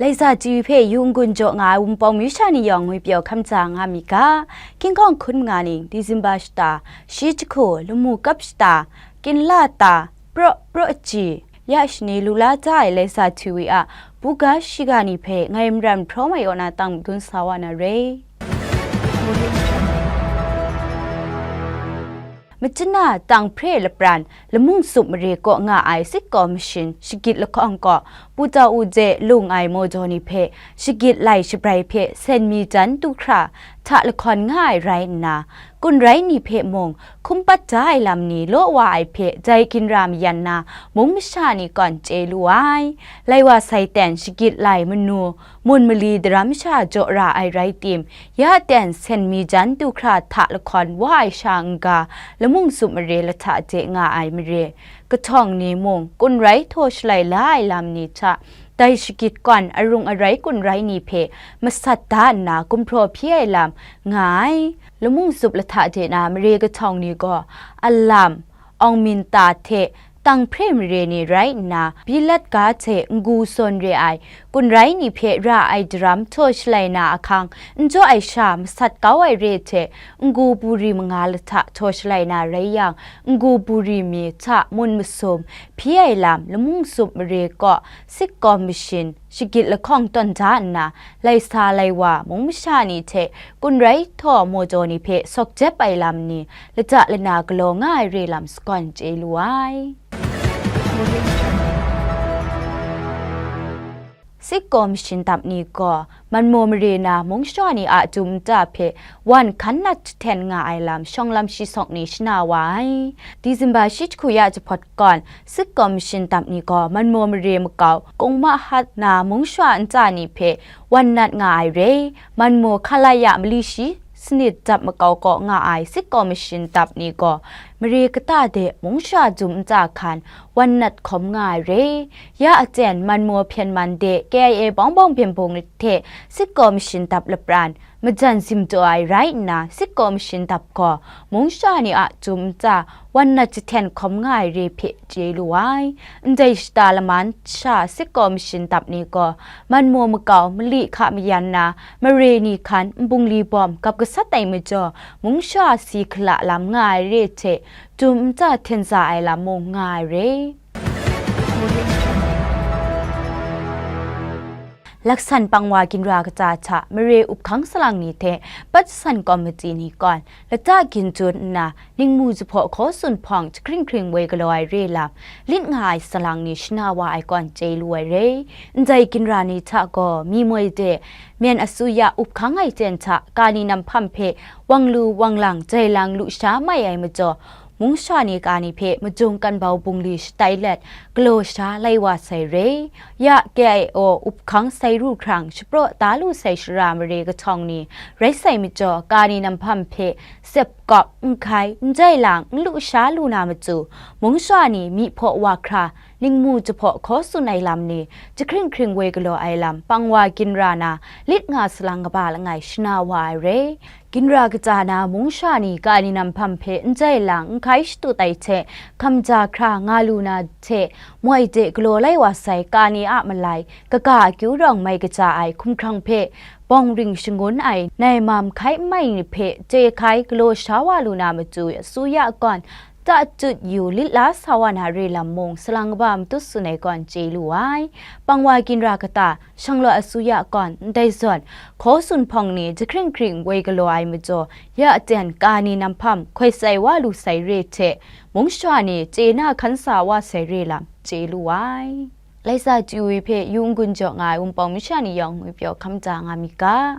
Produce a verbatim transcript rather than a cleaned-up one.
Laisa T V hpe yu n-gun jaw nga ai Wunpawng myu sha ni yawng ngwi pyaw hkam ja nga mi ga, King Kong hkun manga ning, December shata, shi jahku, lamu kap shata, kinla ta, praw praw ji, ya shani lu la ja ai Laisa T V a buga shiga ni hpe ngai Maram Hpraw Mai Yaw na tang madun sa wa na re. Machana Tanghpre lapran Lamung Sup mare kaw nga ai Sit Kaw Mashin shagit lahkawng kaw, Pu Tau U Je lung ai mawjaw ni hpe shagit lai shabrai hpe sen mi jan du hkra hta lahkawn nga ai rai nna, kun rai ni hpe mung hkum pat da ai lam ni law wa ai hpe dai ginra mayan na mung masha ni kawn chye lu ai. Lai wa sai ten shagit lai manu, mun mali daram sha jaw ra ai rai tim, ya ten sen mi jan du hkra hta lahkawn wa ai sha n-ga, Lamung Sup mare lahta de nga ai mare kahtawng ni mung, kun rai htaw shalai la ai lam ni hta, dai shagit kawn arung arai kun rai ni hpe masat da nna gumhpraw hpyi ai lam nga ai. Lamung Sup lahta de na mare kahtawng ni gaw, alam, awng min ta hte, Tanghpre mare ni rai nna, Bilat ga hte n-gu sawn re ai, kun rai ni hpe ra ai daram htaw shalai na ahkang, n jaw ai sha masat kau ai re hte, n-gu buri manga lahta htaw shalai na rai yang, n-gu buri mi hta mun masum hpyi ai lam, Lamung Sup mare kaw Sit Kaw Mashin shagit lahkawng tawn da nna, lai sa lai wa mung masha ni hte kun rai htaw mawjaw ni hpe sawk jep ai lam ni, lata lana galaw nga ai re lam sagawn chye lu ai. Sit Kaw Mashin dap ni gaw, Manmaw mare na mung shawa ni a dum nta hpe wan hkan nat jahten nga ai lam shawng lam shi sawk ni shana wa ai. December shi jahku ya jahpawt kawn, Sit Kaw Mashin dap ni gaw Manmaw mare makau Kungma Hat na mung shawa nta ni hpe wan nat nga ai re. Manmaw Khalaya mali shi sanit dap makau kaw nga ai Sit Kaw Mashin dap ni gaw mare kata de mung shawa dum nta hkan wan nat hkawm nga ai re. Ya aten Manmaw hpyen man de K I A bawng bawng byen bung hte Sit Kaw Mashin dap lapran majan zim taw ai rai nna, Sit Kaw Mashin dap gaw mung shawa ni a dum nta wan nat jahten hkawm nga ai re hpe chye lu ai. Ndai shata laman sha Sit Kaw Mashin dap ni gaw, Manmaw makau mali hka mayan na, mare ni hkan nbungli bawm gap gasat ai majaw, mung shawa si hkala lam nga ai re hte, dum nta hten za ai lam mung nga ai re. Laksan pangwa ginra kata hta mare up hkang salang ni hte pat jasan kawmiti ni kawn lata gin dun nna, ningmu jahpaw hkaw tsun hpawng jahkring hkring woi galaw ai re lam, lit nga ai salang ni shana wa ai kawn chye lu ai re. Ndai ginra ni hta gaw, mi moi de, myen asuya up hkang ai ten hta, kani nam hpam hpe wang lu wang lang jai lang lusha mai ai majaw, mung shawa ni ka ni hpe Majung Kanbau bungli shatai let, galaw sha lai wa sai re. Ya K I O up hkang sai ru hkrang shapraw da lu sai shara mare kahtawng ni rai sai majaw, kani nam hpam hpe sep kawp, n hkai, n jai lang, n lusha lu na matu, mung shawa ni myi hpaw wa hkra, ningmu jahpaw hkaw tsun ai lam ni, jahkring hkring woi galaw ai lam, pangwa ginra na, lit nga salang kaba langai shana wa ai re. Ginra kata na mung shawa ni kani nam hpam hpe n jai lang, n hkai shatut ai hte, hkamja hkra nga lu na hte, moi de galaw lai wa sai kani a malai, kaga akyu rawng mai kaja ai hkumhkrang hpe, bawng ring shangun ai, nai mam hkai n mai ni hpe, chye hkai galaw sha wa lu na matu, asuya kawn, ta tut yu lit la sa wa na re lam mung, salang kaba matut tsun ai kawn chye lu ai. Pangwa ginra kata, shanglawt asuya kawn, ndai zawn, hkaw tsun hpawng ni jahkring hkring woi galaw ai majaw, ya aten kani nam hpam hkoi sai wa lu sai re hte, mung shawa ni chye na hkan sa wa sai re lam chye lu ai. Laisa T V hpe yu n-gun jaw nga ai Wunpawng masha ni yawng ngwi pyaw hkam ja nga mi ga.